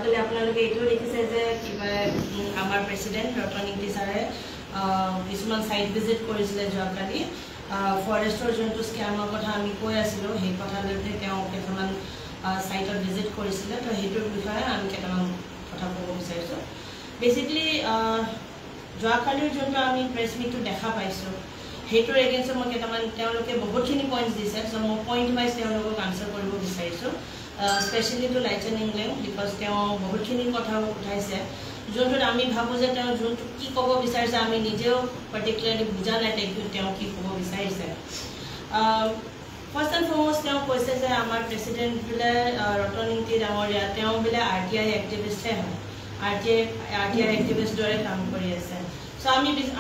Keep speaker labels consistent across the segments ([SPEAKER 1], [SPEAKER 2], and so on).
[SPEAKER 1] যোৱাকালি আপোনালোকে এইটোও দেখিছে যে কিবা আমাৰ প্ৰেচিডেণ্ট ৰতন ইংতি ছাৰে কিছুমান ছাইট ভিজিট কৰিছিলে যোৱাকালি। ফৰেষ্টৰ যোনটো স্কেমৰ কথা আমি কৈ আছিলোঁ, সেই কথালৈকে তেওঁ কেইটামান ছাইটত ভিজিট কৰিছিলে। তো সেইটোৰ বিষয়ে আমি কেইটামান কথা ক'ব বিচাৰিছোঁ। বেচিকেলি যোৱাকালিৰ যোনটো আমি প্ৰেছ মিটটো দেখা পাইছোঁ, সেইটোৰ এগেইনষ্টত মই কেইটামান, তেওঁলোকে বহুতখিনি পইণ্টছ দিছে, চ' মই পইণ্ট ৱাইজ তেওঁলোকক আনচাৰ কৰিব বিচাৰিছোঁ, especially to listen English, because তেওঁ বহুতখিনি কথা উঠাইছে যোনটোত আমি ভাবোঁ যে তেওঁ যোনটো কি ক'ব বিচাৰিছে আমি নিজেও পাৰ্টিকুলাৰলি বুজা নাই তেওঁ কি ক'ব বিচাৰিছে। ফাৰ্ষ্ট এণ্ড ফৰমষ্ট তেওঁ কৈছে যে আমাৰ প্ৰেচিডেণ্ট বোলে ৰতন ইংতি ডাঙৰীয়া, তেওঁ বোলে আৰটিআই এক্টিভিষ্টহে হয়, আৰটিআই এক্টিভিষ্ট দৰে কাম কৰি আছে। চ'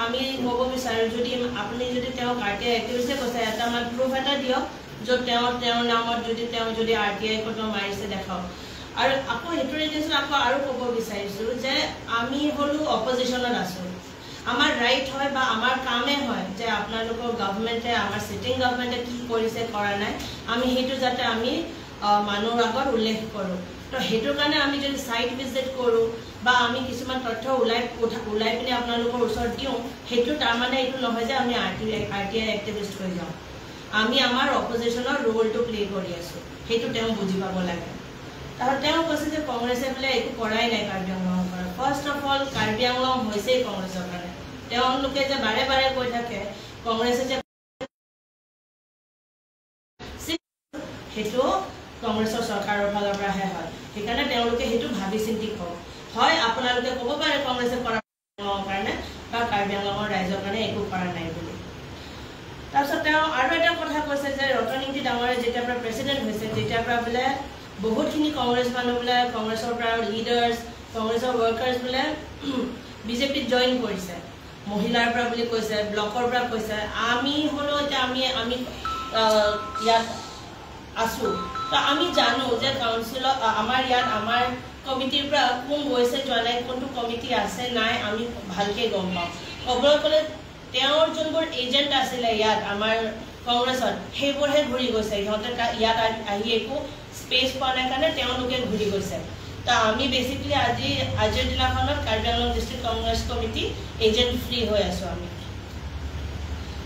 [SPEAKER 1] আমি ক'ব বিচাৰোঁ, যদি আপুনি যদি তেওঁক আৰটিআই এক্টিভিষ্টে কৈছে, এটা আমাক প্ৰুফ এটা দিয়ক য'ত তেওঁৰ নামত যদি তেওঁ যদি আৰটিআই ক'তো মাৰিছে দেখাওক। আৰু আকৌ সেইটোৰ এগেইনষ্টত আকৌ আৰু ক'ব বিচাৰিছোঁ যে আমি হ'লো অপজিশ্যনত আছোঁ, আমাৰ ৰাইট হয় বা আমাৰ কামেই হয় যে আপোনালোকৰ গভমেণ্টে, আমাৰ ছিটিং গভমেণ্টে কি কৰিছে কৰা নাই, আমি সেইটো যাতে আমি মানুহৰ আগত উল্লেখ কৰোঁ। তো সেইটোৰ কাৰণে আমি যদি ছাইট ভিজিট কৰোঁ বা আমি কিছুমান তথ্য ওলাই পিনে আপোনালোকৰ ওচৰত দিওঁ, সেইটো তাৰমানে এইটো নহয় যে আমি আৰটিআই এক্টিভিষ্ট হৈ যাওঁ। আমি আমাৰ অপজিশ্যনৰ ৰোলটো প্লে কৰি আছোঁ, সেইটো তেওঁ বুজি পাব লাগে। তাৰপিছত তেওঁ কৈছে যে কংগ্ৰেছে বোলে একো কৰাই নাই কাৰ্বি আংলঙৰ কাৰণে। First of all Karbi Anglong হৈছেই কংগ্ৰেছৰ কাৰণে। তেওঁলোকে যে বাৰে বাৰে কৈ থাকে কংগ্ৰেছে যে, সেইটো কংগ্ৰেছৰ চৰকাৰৰ ফালৰ পৰাহে হয়, সেইকাৰণে তেওঁলোকে সেইটো ভাবি চিন্তি কওক। হয়, আপোনালোকে ক'ব পাৰে কংগ্ৰেছে কৰা কাৰণে বা কাৰ্বি আংলঙৰ ৰাইজৰ কাৰণে একো কৰা নাই বুলি। তাৰপিছত তেওঁ আৰু এটা কথা কৈছে যে ৰতন ইংতি ডাঙৰীয়া যেতিয়াৰ পৰা প্ৰেচিডেণ্ট হৈছে তেতিয়াৰ পৰা বোলে বহুতখিনি কংগ্ৰেছ মানুহ বোলে, কংগ্ৰেছৰ পৰা লিডাৰ্ছ, কংগ্ৰেছৰ ৱৰ্কাৰ্ছ বোলে বিজেপিত জইন কৰিছে, মহিলাৰ পৰা বুলি কৈছে, ব্লকৰ পৰা কৈছে। আমি হ'লেও এতিয়া আমি ইয়াত আছোঁ, তো আমি জানো যে কাউন্সিলত আমাৰ ইয়াত আমাৰ কমিটিৰ পৰা কোন গৈছে যোৱা নাই, কোনটো কমিটি আছে নাই, আমি ভালকৈ গম পাওঁ। ক'বলৈ গ'লে তেওঁৰ যোনবোৰ এজেণ্ট আছিলে ইয়াত আমাৰ কংগ্ৰেছত, সেইবোৰহে ঘূৰি গৈছে। সিহঁতে ইয়াত আহি একো স্পেচ পোৱা নাই কাৰণে তেওঁলোকে ঘূৰি গৈছে। তো আমি বেচিকেলি আজিৰ দিনাখনত Karbi Anglong district Congress committee agent free হৈ আছোঁ আমি।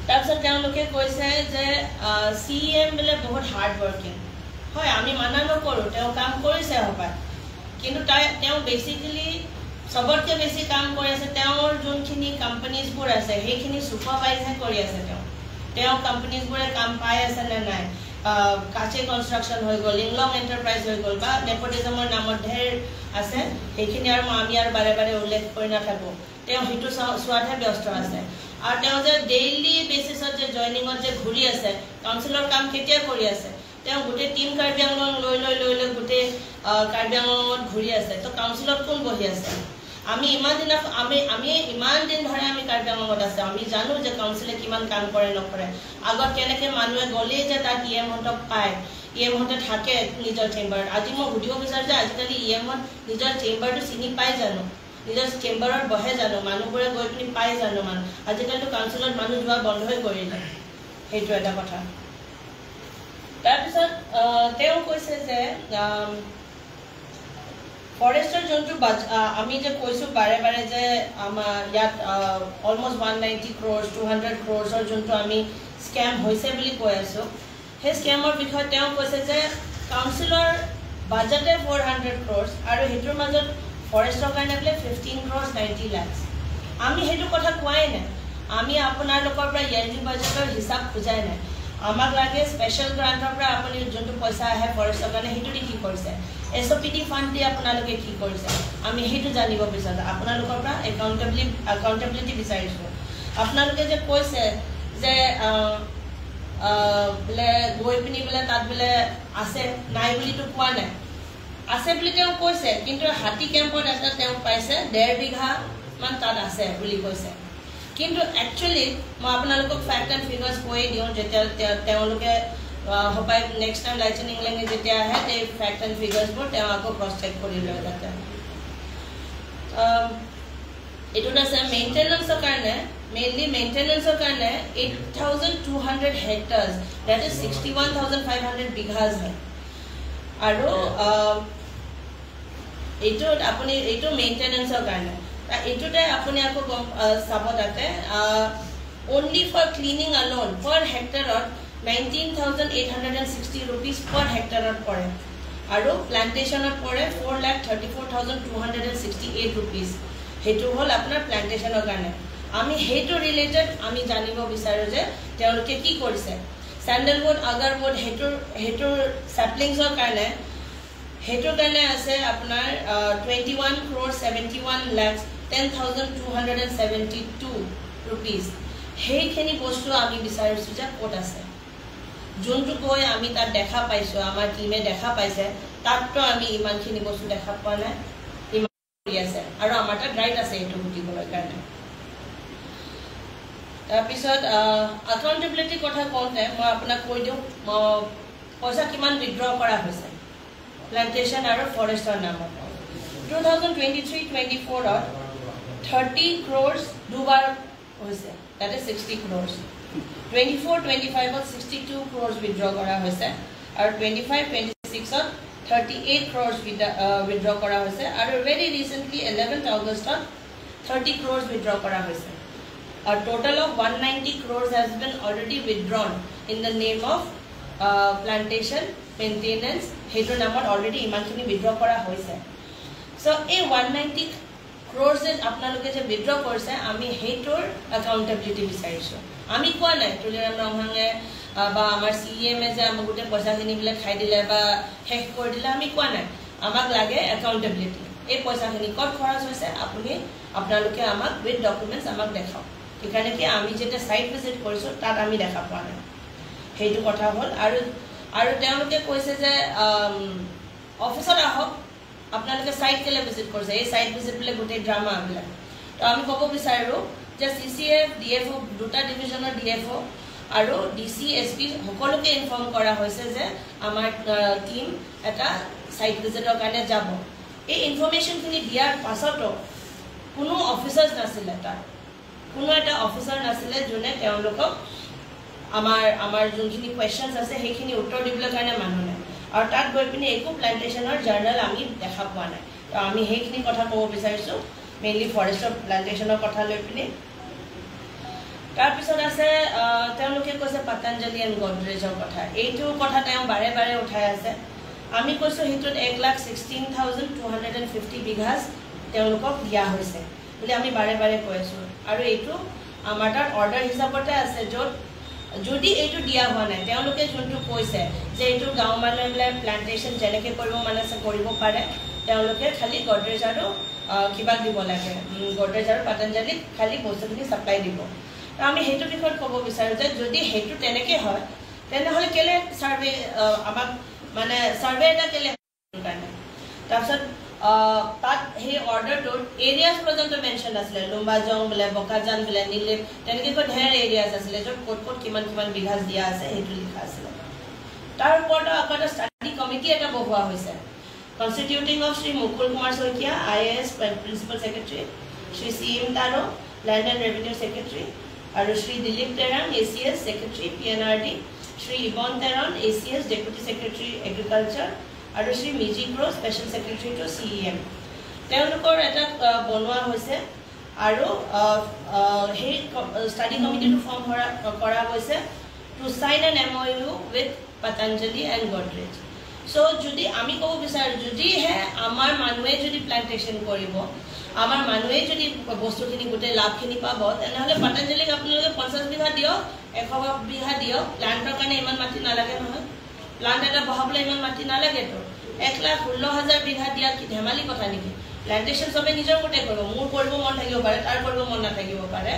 [SPEAKER 1] তাৰপিছত তেওঁলোকে কৈছে যে চিএম বোলে বহুত হাৰ্ড ৱৰ্কিং হয়, আমি মানা নকৰোঁ, তেওঁ কাম কৰিছে হপায়, কিন্তু তেওঁ বেচিকেলি চবতকৈ বেছি কাম কৰি আছে তেওঁৰ যোনখিনি কোম্পানীজবোৰ আছে সেইখিনি ছুপাৰভাইজহে কৰি আছে। তেওঁ কোম্পানীজবোৰে কাম পাই আছে নে নাই, কাচে কনষ্ট্ৰাকশ্যন হৈ গ'ল, ইংলং এণ্টাৰপ্ৰাইজ হৈ গ'ল, বা নেপটিজমৰ নামত ঢেৰ আছে, সেইখিনি আৰু আমি আৰু বাৰে বাৰে উল্লেখ কৰি নাথাকোঁ। তেওঁ সেইটো চোৱাতহে ব্যস্ত আছে। আৰু তেওঁ যে ডেইলি বেচিছত যে জইনিঙত যে ঘূৰি আছে, কাউন্সিলৰ কাম কেতিয়া কৰি আছে, তেওঁ গোটেই টীম কাৰ্বি আংলং লৈ লৈ লৈ লৈ গোটেই কাৰ্বি আংলঙত ঘূৰি আছে। তো কাউন্সিলত কোন বহি আছে? আমি ইমান দিনা আমি ইমান দিন ধৰে আমি কাৰ্বি আংলঙত আছে, আমি জানো যে কাউন্সিলে কিমান কাম কৰে নকৰে। আগত কেনেকৈ মানুহে গ'লেই যে তাত ই এমহঁতক পায়, ই এমহঁতে থাকে নিজৰ চেম্বাৰত। আজি মই সুধিব বিচাৰোঁ যে আজিকালি ই এমহঁত নিজৰ চেম্বাৰটো চিনি পায় জানো? নিজৰ চেম্বাৰত বহে জানো? মানুহবোৰে গৈ পিনি পায় জানো? মানুহ আজিকালিতো কাউন্সিলত মানুহ যোৱা বন্ধই কৰিলে, সেইটো এটা কথা। তাৰপিছত তেওঁ কৈছে যে ফৰেষ্টৰ যোনটো আমি যে কৈছোঁ বাৰে বাৰে যে আমাৰ ইয়াত অলমষ্ট 190 ক্ৰ'ৰ্ছ, 200 ক্ৰ'ৰ্ছৰ যোনটো আমি স্কেম হৈছে বুলি কৈ আছোঁ, সেই স্কেমৰ বিষয়ে তেওঁ কৈছে যে কাউন্সিলৰ বাজেটে 400 ক্ৰ'ৰ্ছ আৰু সেইটোৰ মাজত ফৰেষ্টৰ কাৰণে বোলে 15 ক্ৰ'ৰ্ছ 90 লাখছ। আমি সেইটো কথা কোৱাই নাই, আমি আপোনালোকৰ পৰা ইয়েৰলি বাজেটৰ হিচাপ খোজাই নাই। আমাক লাগে স্পেচিয়েল গ্ৰাণ্টৰ পৰা আপুনি যোনটো পইচা আহে ফৰেষ্টৰ কাৰণে সেইটো দি কি কৰিছে, SOPD fund দি আপোনালোকে কি কৰিছে, আমি সেইটো জানিব বিচাৰোঁ। আপোনালোকৰ পৰা একাউণ্টেবিলিটি বিচাৰিছোঁ। আপোনালোকে যে কৈছে যে বোলে গৈ পিনি বোলে তাত বোলে আছে নাই বুলিতো কোৱা নাই, আছে বুলি তেওঁ কৈছে, কিন্তু হাতী কেম্পত এটা তেওঁ পাইছে 1.5 বিঘামান তাত আছে বুলি কৈছে। কিন্তু একচুৱেলি মই আপোনালোকক ফেক্ট এণ্ড ফিগাৰ্ছ কৈয়ে দিওঁ, যেতিয়া তেওঁলোকে হপাই নেক্সট টাইম লাইচেন ইংলেঙে যেতিয়া আহে সেই ফেক্ট এণ্ড ফিগাৰ্ছবোৰ তেওঁ আকৌ ক্ৰছ চেক কৰি লয় যাতে। এইটোত আছে মেইনটেনেঞ্চৰ কাৰণে, মেইনলি মেইনটেনেঞ্চৰ কাৰণে 8,200 হেক্টাৰ্ছ, that is 61,500 বিঘাজ হয়। আৰু এইটোত আপুনি এইটো মেইনটেনেঞ্চৰ কাৰণে, এইটোতে আপুনি আকৌ গম চাব তাতে only for cleaning alone per হেক্টৰত ₹19,860 per হেক্টৰত পৰে আৰু প্লান্টেশ্যনত পৰে ₹4,34,268। সেইটো হ'ল আপোনাৰ প্লান্টেশ্যনৰ কাৰণে। আমি সেইটো ৰিলেটেড আমি জানিব বিচাৰোঁ যে তেওঁলোকে কি কৰিছে। চেণ্ডেলউড, আগাৰউড সেইটোৰ চেপলিংছৰ কাৰণে, সেইটোৰ কাৰণে আছে আপোনাৰ ₹21,71,10,272। সেইখিনি বস্তু আমি বিচাৰিছোঁ যে ক'ত আছে। যোনটো গৈ আমি তাত দেখা পাইছোঁ, আমাৰ টীমে দেখা পাইছে, তাততো আমি ইমানখিনি বস্তু দেখা পোৱা নাই, ইমান কৰি আছে আৰু আমাৰ তাত ৰাইট আছে এইটো সুধিবলৈ কাৰণে। তাৰপিছত একাউণ্টেবিলিটিৰ কথা কওঁতে মই আপোনাক কৈ দিওঁ, পইচা কিমান উইড্ৰ কৰা হৈছে প্লান্টেশ্যন আৰু ফৰেষ্টৰ নামত। 2023-24ত 30 ক্ৰ'ৰ্ছ দুবাৰ হৈছে, তাতে 60 ক্ৰ'ৰ্ছ। 24-25ত 62 ক্ৰ'ৰ্ছ উইড্ৰ কৰা হৈছে আৰু 25-26ত 38 ক্ৰ'ৰ্ছ উইড্ৰ কৰা হৈছে আৰু ভেৰি ৰিচেণ্টলি 11 আগষ্টত 30 ক্ৰ'ৰ্ছ উইড্ৰ কৰা হৈছে। A total of 190 crores has been already withdrawn in the name of plantation maintenance। সেইটোৰ নামত অলৰেডি ইমানখিনি উইড্ৰ কৰা হৈছে। চ' এই 190 ক্ৰ'ৰ্ছ যে আপোনালোকে যে উইড্ৰ কৰিছে, আমি সেইটোৰ একাউণ্টেবিলিটি বিচাৰিছোঁ। আমি কোৱা নাই তুলিৰাম ৰংহাঙে বা আমাৰ চি এমে যে আমাক গোটেই পইচাখিনি বোলে খাই দিলে বা শেষ কৰি দিলে, আমি কোৱা নাই। আমাক লাগে একাউণ্টেবিলিটি। এই পইচাখিনি ক'ত খৰচ হৈছে আপোনালোকে আমাক উইথ ডকুমেণ্টছ আমাক দেখাওক। সেইকাৰণে কি আমি যেতিয়া ছাইট ভিজিট কৰিছোঁ তাত আমি দেখা পোৱা নাই, সেইটো কথা হ'ল। আৰু আৰু তেওঁলোকে কৈছে যে অফিচত আহক, আপোনালোকে ছাইট কেলৈ ভিজিট কৰিছে, এই ছাইট ভিজিট বোলে গোটেই ড্ৰামাবিলাক। তো আমি ক'ব বিচাৰোঁ যে C C F, D F O', দুটা ডিভিজনৰ ডি এফ অ' আৰু ডি চি, এছ পি সকলোকে ইনফৰ্ম কৰা হৈছে যে আমাৰ টীম এটা ছাইট ভিজিটৰ কাৰণে যাব। এই ইনফৰ্মেশ্যনখিনি দিয়াৰ পাছতো কোনো অফিচাৰ্ছ নাছিলে তাত, কোনো এটা অফিচাৰ নাছিলে যোনে তেওঁলোকক আমাৰ আমাৰ যোনখিনি কুৱেশ্যনছ আছে সেইখিনি উত্তৰ দিবলৈ কাৰণে মানুহ নাই। আৰু তাত গৈ পিনি একো প্লান্টেশ্যনৰ জাৰ্নেল আমি দেখা পোৱা নাই। তো আমি সেইখিনি কথা ক'ব বিচাৰিছোঁ, মেইনলি ফৰেষ্টৰ প্লান্টেশ্যনৰ কথা লৈ পিনি। তাৰপিছত আছে তেওঁলোকে কৈছে পতঞ্জলি এণ্ড গডৰেজৰ কথা, এইটো কথা তেওঁ বাৰে বাৰে উঠাই আছে। আমি কৈছোঁ সেইটোত 1,16,250 বিঘাজ তেওঁলোকক দিয়া হৈছে বুলি আমি বাৰে বাৰে কৈ আছোঁ। আৰু এইটো আমাৰ তাত অৰ্ডাৰ হিচাপতে আছে, য'ত যদি এইটো দিয়া হোৱা নাই, তেওঁলোকে যোনটো কৈছে যে এইটো গাঁৱৰ মানুহে প্লান্টেশ্যন যেনেকৈ কৰিব মানে কৰিব পাৰে, তেওঁলোকে খালি গডৰেজ আৰু কিবাক দিব লাগে, গডৰেজ আৰু পতঞ্জলিক খালি বস্তুখিনি ছাপ্লাই দিব। তো আমি সেইটো বিষয়ত ক'ব বিচাৰোঁ যে যদি সেইটো তেনেকৈ হয় তেনেহ'লে কেলৈ ছাৰ্ভে আমাক মানে ছাৰ্ভে এটা কেলৈ কাৰণে। তাৰপিছত তাত সেই অৰ্ডাৰটোত এৰিয়াজ পৰ্যন্ত মেনশ্যন আছিলে, লুম্বাজং বোলে, বকাজান বোলে, নীলিম, তেনেকৈ কৈ ঢেৰ এৰিয়াজ আছিলে য'ত ক'ত ক'ত কিমান কিমান বিঘাজ দিয়া আছে সেইটো লিখা আছিলে। তাৰ ওপৰতো আকৌ এটা ষ্টাডি কমিটি এটা বহোৱা হৈছে, constituting of Shri Mukul Kumar Saikia, IAS principal secretary, Shri C M Taro, land and revenue secretary, আৰু Shri Dilip Terang, ACS secretary PNRD, Shri Ibon Teron, ACS deputy secretary agriculture, আৰু Shri Miji ক্ৰ', special secretary to CEM। তেওঁলোকৰ এটা বনোৱা হৈছে আৰু সেই study কমিটিটো form কৰা হৈছে to sign an MoU with Patanjali and Godrej। চ' যদি আমি ক'ব বিচাৰোঁ, যদিহে আমাৰ মানুহে যদি প্লান্টেশ্যন কৰিব, আমাৰ মানুহে যদি বস্তুখিনি গোটেই লাভখিনি পাব, তেনেহ'লে পতঞ্জলিক আপোনালোকে 50 বিঘা দিয়ক, 100 বিঘা দিয়ক, প্লান্টৰ কাৰণে ইমান মাটি নালাগে নহয়, প্লান্ট এটা বহাবলৈ ইমান মাটি নালাগেতো। 1,16,000 বিঘা দিয়া কি ধেমালি কথা নেকি? প্লান্টেশ্যন চবে নিজৰ মতে কৰিব, মোৰ কৰিব মন থাকিব পাৰে, তাৰ কৰিব মন নাথাকিব পাৰে,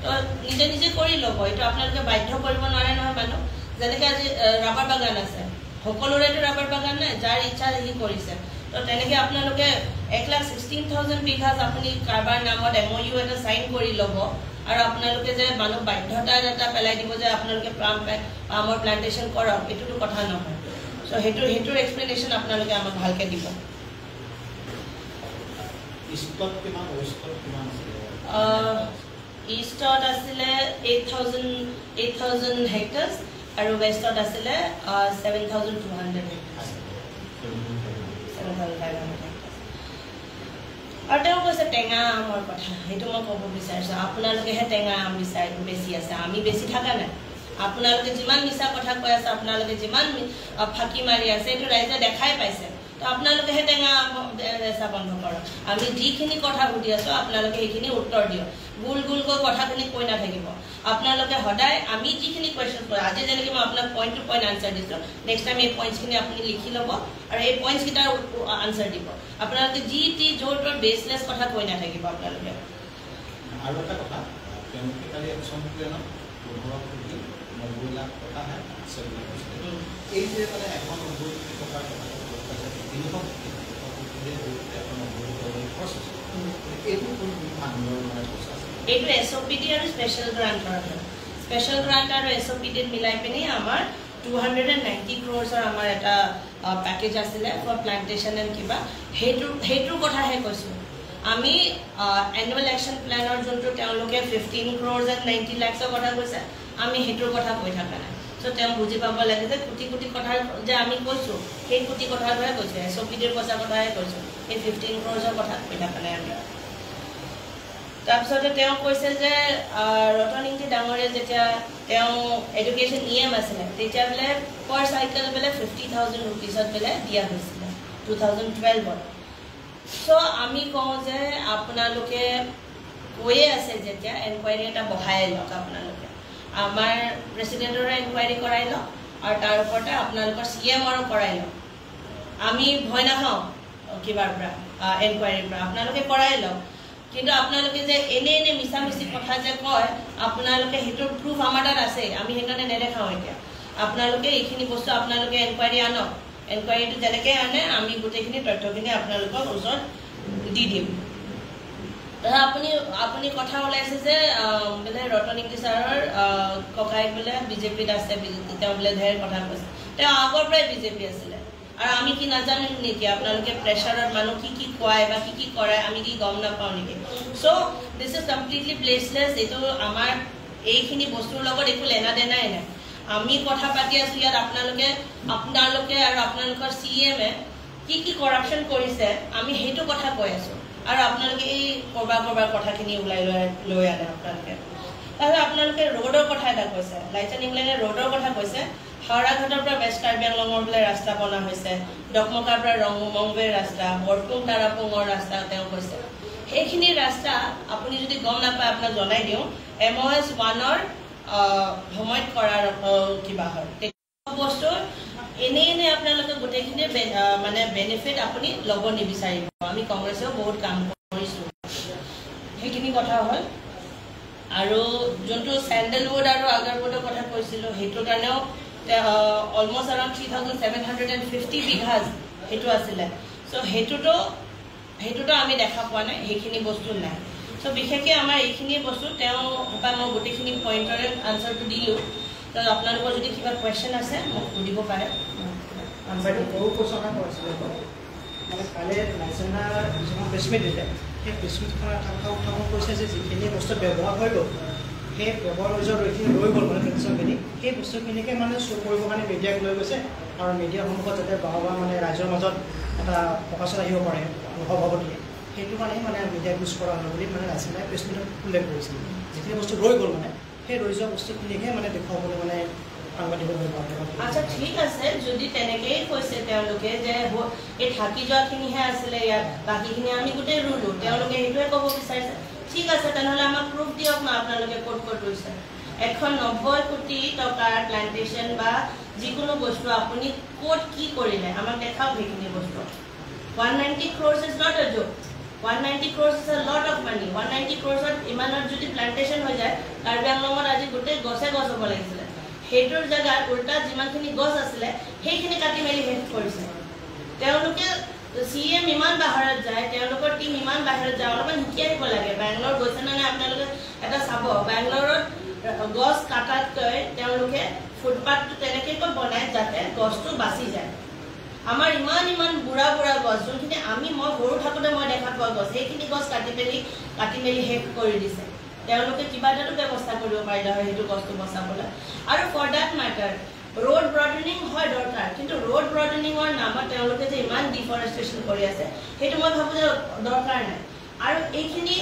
[SPEAKER 1] তো নিজে নিজে কৰি ল'ব, এইটো আপোনালোকে বাধ্য কৰিব নোৱাৰে নহয় মানুহ। যেনেকৈ আজি ৰাবাৰ বাগান আছে, সকলোৰেতো ৰাবাৰ বাগান নাই, যাৰ ইচ্ছা সি কৰিছে। তো তেনেকৈ আপোনালোকে 1,16,000 বিঘাজ আপুনি কাৰোবাৰ নামত MoU এটা চাইন কৰি ল'ব আৰু আপোনালোকে যে মানুহ বাধ্যতা এটা পেলাই দিব যে আপোনালোকে পামৰ প্লান্টেশ্যন কৰক, এইটোতো কথা নহয়। চ' সেইটোৰ এক্সপ্লেনেশ্যন আপোনালোকে আমাক ভালকৈ দিব। ইষ্টত আছিলে 8,000 হেক্টাৰ্ছ আৰু ৱেষ্টত আছিলে 7,200 হেক্টাৰ্ছ, 7,500 হেক্টাৰ্ছ। টেঙা আমৰ কথা, সেইটো মই ক'ব বিচাৰিছোঁ। আপোনালোকেহে টেঙা আম বিচাৰি বেছি আছে, আমি বেছি থকা নাই। আপোনালোকে যিমান মিছা কথা কৈ আছে, আপোনালোকে যিমান ফাঁকি মাৰি আছে, এইটো ৰাইজে দেখাই পাইছে। তো আপোনালোকেহে টেঙা আম বেচা বন্ধ কৰক। আমি যিখিনি কথা সুধি আছোঁ আপোনালোকে সেইখিনি উত্তৰ দিয়ক, গোল গোলকৈ কথাখিনি কৈ নাথাকিব। আপোনালোকে সদায় আমি যিখিনি কুৱেশ্যন কৰোঁ, আজি যেনেকৈ মই আপোনাক পইণ্ট টু পইণ্ট আনচাৰ দিছোঁ, নেক্সট টাইম এই পইণ্টছখিনি আপুনি লিখি ল'ব আৰু এই পইণ্টছকেইটাৰ আনচাৰ দিব। আপোনালোকে যি টি য'ৰ ত'ৰ বেচলেছ কথা কৈ নাথাকিব আপোনালোকে।
[SPEAKER 2] আৰু এটা কথা, তেওঁলোকে কালি একশ্যন প্লেনত 15 কোটি 90 লাখ টকাহে আছে বুলি কৈছিলে। এই যে মানে 190 কোটি টকাৰ কথাটো পাইছে, 300 কোটি 190 কোটি খৰচ হৈছে, এইটো কোন ফাণ্ডৰ মানে পইচা আছে?
[SPEAKER 1] এইটো SOPD আৰু স্পেচিয়েল গ্ৰাণ্টৰ হয়। স্পেচিয়েল গ্ৰাণ্ট আৰু SOPD মিলাই পিনি আমাৰ 290 ক্ৰ'ৰ্ছৰ আমাৰ এটা পেকেজ আছিলে ফৰ প্লান্টেশ্যন এণ্ড কিবা, সেইটোৰ কথাহে কৈছোঁ। আমি এনুৱেল একশ্যন প্লেনৰ যোনটো তেওঁলোকে 15 ক্ৰ'ৰ্ছ এণ্ড 90 লাখছৰ কথা কৈছে, আমি সেইটোৰ কথা কৈ থকা নাই। চ' তেওঁ বুজি পাব লাগে যে কোটি কোটি কথা যে আমি কৈছোঁ, সেই কোটি কথাটোহে কৈছোঁ, SOPDৰ পইচাৰ কথাহে কৈছোঁ, সেই 15 ক্ৰ'ৰ্ছৰ কথা কৈ থকা নাই আমি। তাৰপিছতে তেওঁ কৈছে যে ৰতন ইংতি ডাঙৰীয়া যেতিয়া তেওঁ এডুকেশ্যন EM আছিলে, তেতিয়া বোলে পাৰ চাইকেল বোলে 50,000 ৰুপিজত বোলে দিয়া হৈছিলে 2012ত। চ' আমি কওঁ যে আপোনালোকে কৈয়ে আছে যেতিয়া এনকুৱাৰী এটা বহাই লওক, আপোনালোকে আমাৰ প্ৰেচিডেণ্টৰো এনকুৱাৰী কৰাই লওক আৰু তাৰ ওপৰতে আপোনালোকৰ CMৰো কৰাই লওক। আমি ভয় নাখাওঁ কিবাৰ পৰা, এনকুৱাৰীৰ পৰা, আপোনালোকে কৰাই লওক। কিন্তু আপোনালোকে যে এনে এনে মিছা মিছি কথা যে কয়, আপোনালোকে সেইটোৰ প্ৰুফ আমাৰ তাত আছেই, আমি সেইকাৰণে নেদেখাওঁ। এতিয়া আপোনালোকে এইখিনি বস্তু আপোনালোকে এনকুৱাৰী আনক, এনকুৱাৰীটো যেনেকৈ আনে আমি গোটেইখিনি তথ্যখিনি আপোনালোকৰ ওচৰত দি দিম। আপুনি আপুনি কথা ওলাইছে যে বোলে ৰতন ইংতি ছাৰৰ ককায়েক বোলে বিজেপিত আছে, তেওঁ বোলে ঢেৰ কথা কৈছে, তেওঁ আগৰ পৰাই বিজেপি আছিলে। আৰু আমি কি নাজানিম নেকি আপোনালোকে প্ৰেছাৰত মানুহ কি কি খুৱায় বা কি কি কৰায়, আমি কি গম নাপাওঁ নেকি? So this is completely baseless. এইটো আমাৰ এইখিনি বস্তুৰ লগত একো লেনা দেনাই নাই। আমি কথা পাতি আছোঁ ইয়াত, আপোনালোকে আৰু আপোনালোকৰ CM কি কি কৰাপশ্যন কৰিছে আমি সেইটো কথা কৈ আছোঁ, আৰু আপোনালোকে এই ক'ৰবাৰ ক'ৰবাৰ কথাখিনি ওলাই লৈ আনে আপোনালোকে। তাৰপিছত আপোনালোকে ৰোডৰ কথা এটা কৈছে, লাইচেন ইংলেণ্ডে ৰোডৰ কথা কৈছে। হাওৰাঘাটৰ পৰা ৱেষ্ট কাৰ্বি আংলঙৰ বোলে ৰাস্তা বনা হৈছে, ডকমকাৰ পৰা ৰংমংৱেৰ ৰাস্তা, বৰপুং তাৰাপুঙৰ ৰাস্তা তেওঁ কৈছে। সেইখিনি ৰাস্তা আপুনি যদি গম নাপায় আপোনাক জনাই দিওঁ, MOS 1ৰ সময়ত কৰাৰ কিবা হয় বস্তু। এনেই এনেই আপোনালোকে গোটেইখিনি মানে বেনিফিট আপুনি ল'ব নিবিচাৰিব। আমি কংগ্ৰেছেও বহুত কাম কৰিছোঁ, সেইখিনি কথা হ'ল। আৰু যোনটো চেণ্ডেলউড আৰু আগাৰউডৰ কথা কৈছিলোঁ, সেইটোৰ কাৰণেও অলমষ্ট এৰাউণ্ড 3,750 বিঘাজ সেইটো আছিলে। চ' সেইটোতো আমি দেখা পোৱা নাই, সেইখিনি বস্তু নাই। চ' বিশেষকৈ আমাৰ এইখিনি বস্তু তেওঁ মই গোটেইখিনি পইণ্টৰে আনচাৰটো দিলোঁ। তো আপোনালোকৰ যদি কিবা কুৱেশ্যন আছে মোক সুধিব পাৰে।
[SPEAKER 3] মানে কাইলৈ লাইচেন্সাৰ যিখন প্ৰেছ মিট দিলে, সেই প্ৰেছ মিটখনৰ এটা কথা উত্থাপন কৰিছে যে যিখিনি বস্তু ব্যৱহাৰ হৈ গ'ল, সেই ব্যৱহাৰ হৈ যোৱা যিখিনি ৰৈ গ'ল মানে পেঞ্চনখিনি, সেই বস্তুখিনিকে মানে শ্ব' কৰিবৰ কাৰণে মিডিয়াক লৈ গৈছে আৰু মিডিয়াৰ সন্মুখত যাতে বাহবা মানে ৰাইজৰ মাজত এটা প্ৰকাশত আহিব পাৰে সভাপতিয়ে, সেইটো কাৰণেহে মানে মিডিয়াক ইউজ কৰা হয় বুলি মানে লাইচেন্সাৰে প্ৰেছ মিটত উল্লেখ কৰিছিল। যিখিনি বস্তু ৰৈ গ'ল মানে সেই ৰৈ যোৱা বস্তুখিনিকহে মানে দেখুৱাবলৈ মানে
[SPEAKER 1] আচ্ছা ঠিক আছে, যদি তেনেকেই কৈছে তেওঁলোকে যে এই থাকি যোৱাখিনিহে আছিলে ইয়াত, বাকীখিনি আমি গোটেই ৰুলো, তেওঁলোকে সেইটোৱে ক'ব বিচাৰিছে। ঠিক আছে, তেনেহ'লে আমাক প্ৰুফ দিয়ক না আপোনালোকে ক'ত ক'ত ৰুইছে। 190 কোটি টকাৰ প্লান্টেশ্যন বা যিকোনো বস্তু আপুনি ক'ত কি কৰিলে আমাক দেখাওক সেইখিনি বস্তু। 190 crores is not a joke. 190 crores is a lot of money. 190 ক্ৰ'ৰ্ছত ইমানত যদি প্লান্টেশ্যন হৈ যায়, কাৰ্বি আংলঙত আজি গোটেই গছে গছ হ'ব লাগিছিলে। সেইটোৰ জেগাত উল্টা যিমানখিনি গছ আছিলে সেইখিনি কাটি মেলি শেষ কৰিছে তেওঁলোকে। CM ইমান বাহিৰত যায়, তেওঁলোকৰ টীম ইমান বাহিৰত যায়, অলপমান শিকি আহিব লাগে। বেংগলোৰ গৈছে নে নাই আপোনালোকে এটা চাব, বেংগলোৰত গছ কাটাতকৈ তেওঁলোকে ফুটপাথটো তেনেকৈ বনায় যাতে গছটো বাচি যায়। আমাৰ ইমান ইমান বুঢ়া বুঢ়া গছ, যোনখিনি আমি মই সৰু থাকোঁতে মই দেখা পোৱা গছ, সেইখিনি গছ কাটি মেলি শেষ কৰি দিছে। তেওঁলোকে কিবা এটাতো ব্যৱস্থা কৰিব পাৰিলে হয় সেইটো গছটো বচাবলৈ। আৰু for that matter road broadening হয় দৰকাৰ, কিন্তু ৰোড ব্ৰডেনিঙৰ নামত তেওঁলোকে যে ইমান ডিফৰেষ্টেশ্যন কৰি আছে সেইটো মই ভাবোঁ যে দৰকাৰ নাই। আৰু এইখিনি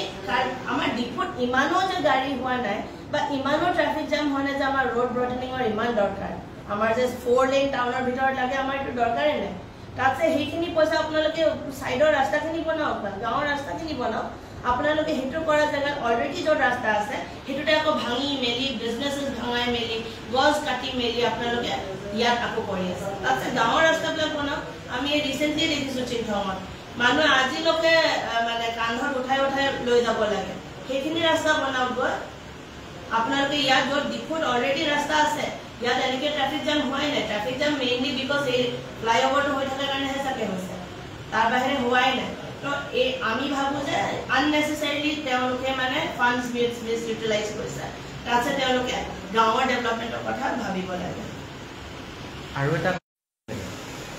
[SPEAKER 1] আমাৰ ডিপুত ইমানো যে গাড়ী হোৱা নাই বা ইমানো ট্ৰাফিক জাম হোৱা নাই যে আমাৰ ৰোড ব্ৰডেনিঙৰ ইমান দৰকাৰ। আমাৰ যে 4 লেন টাউনৰ ভিতৰত লাগে, আমাৰ এইটো দৰকাৰেই নাই। তাতছে সেইখিনি পইচা আপোনালোকে ছাইডৰ ৰাস্তাখিনি বনাওক বা গাঁৱৰ ৰাস্তাখিনি বনাওক। আপোনালোকে সেইটো কৰা জেগাত অলৰেডি য'ত ৰাস্তা আছে সেইটোতে আকৌ ভাঙি মেলি, বিজনেছেছ ভাঙাই মেলি, গছ কাটি মেলি আপোনালোকে ইয়াত আকৌ কৰি আছে। তাতছে গাঁৱৰ ৰাস্তাবিলাক বনাওক। আমি ৰিচেণ্টলি দেখিছোঁ চিন্থঙত মানুহে আজিলৈকে মানে কান্ধত উঠাই উঠাই লৈ যাব লাগে, সেইখিনি ৰাস্তা বনাওক গৈ। আপোনালোকে ইয়াত য'ত ডিফুত অলৰেডি ৰাস্তা আছে, ইয়াত এনেকৈ ট্ৰাফিক জাম হোৱাই নাই। ট্ৰাফিক জাম মেইনলি because এই ফ্লাইঅভাৰটো হৈ থকাৰ কাৰণেহে চাগে হৈছে, তাৰ বাহিৰে হোৱাই নাই। তো এই আমি ভাবোঁ যে আননেচেচাৰিলি তেওঁলোকে মানে ফাণ্ডছ মিছ ইউটিলাইজ কৰিছে। তাৰপিছত তেওঁলোকে গাঁৱৰ ডেভেলপমেণ্টৰ কথা ভাবিব লাগে।
[SPEAKER 4] আৰু এটা,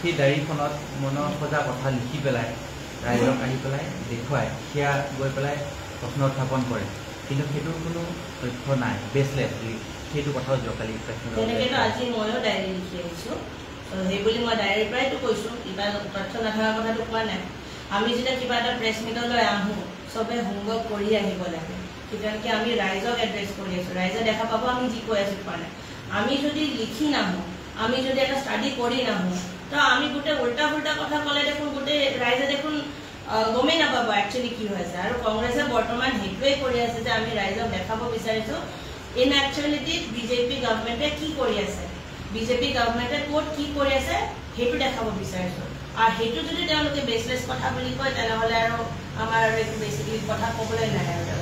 [SPEAKER 4] সেই ডায়েৰীখনত মনৰ সজা কথা লিখি পেলাই ৰাইজক আহি পেলাই দেখুৱাই সেয়া গৈ পেলাই প্ৰশ্ন উত্থাপন কৰে, কিন্তু সেইটোৰ কোনো তথ্য নাই, বেচলেছ বুলি সেইটো কথাও যোৱাকালি।
[SPEAKER 1] তেনেকেতো আজি ময়ো ডায়েৰী লিখি আহিছোঁ। সেই বুলি মই ডায়েৰীৰ পৰাইতো কৈছোঁ, কিবা তথ্য নথকা কথাটো কোৱা নাই। আমি যেতিয়া কিবা এটা প্ৰেছ মিটলৈ আহোঁ, চবে হোমৱৰ্ক কৰি আহিব লাগে, কাৰণ আমি ৰাইজক এড্ৰেছ কৰি আছোঁ, ৰাইজে দেখা পাব আমি যি কৈ আছোঁ কোৱা নাই। আমি যদি লিখি নাহোঁ, আমি যদি এটা ষ্টাডি কৰি নাহোঁ, তো আমি গোটেই উল্টা ফুল্টা কথা ক'লে দেখোন গোটেই ৰাইজে দেখোন গমেই নাপাব একচুৱেলি কি হৈ আছে। আৰু কংগ্ৰেছে বৰ্তমান সেইটোৱে কৰি আছে যে আমি ৰাইজক দেখাব বিচাৰিছোঁ ইন একচুৱেলিটিত বিজেপি গভমেণ্টে কি কৰি আছে, বিজেপি গভমেণ্টে ক'ত কি কৰি আছে সেইটো দেখাব বিচাৰিছোঁ। আৰু সেইটো যদি তেওঁলোকে বেচলেছ কথা বুলি কয়, তেনেহ'লে আৰু আমাৰ আৰু একো বেছিকলি কথা ক'বলৈ নাই আৰু।